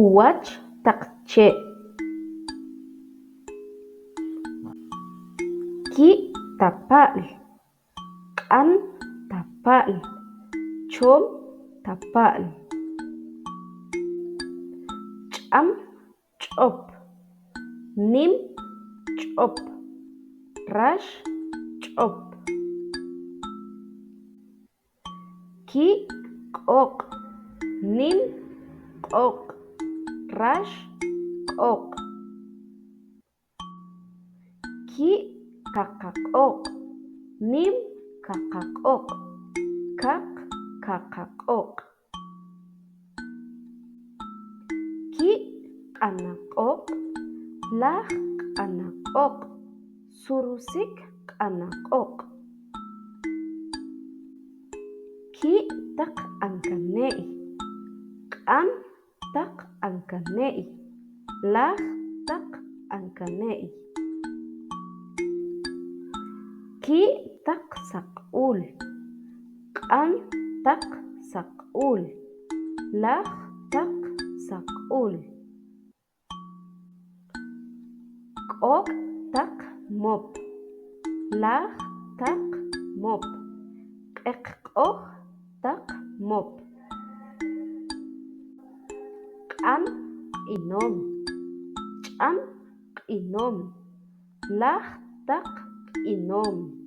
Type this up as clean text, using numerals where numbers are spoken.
Uwach taq che': Ki' tapa'l, q'an tapa'l, chom tapa'l, ch'am ch'op, nim ch'op, rax ch'op. Ki' k'ok', nim k'ok', rax k'ok'. Ki' kaqaqoq', nim kaqaqoq', kaq kaqaqoq'. Ki' q'anaq'oq', laj q'anaq'oq', surusik q'anaq'oq'. Ki' taq ankane'y, q'an taq ankane'y, laj taq ankane'y. Ki' taq saq'ul, q'an taq saq'ul, laj taq saq'ul. K'ok' taq mop, laj taq mop, q'eqq'oj taq mop. Q'an q'inom, ch'am q'inom, laj taq q'inom.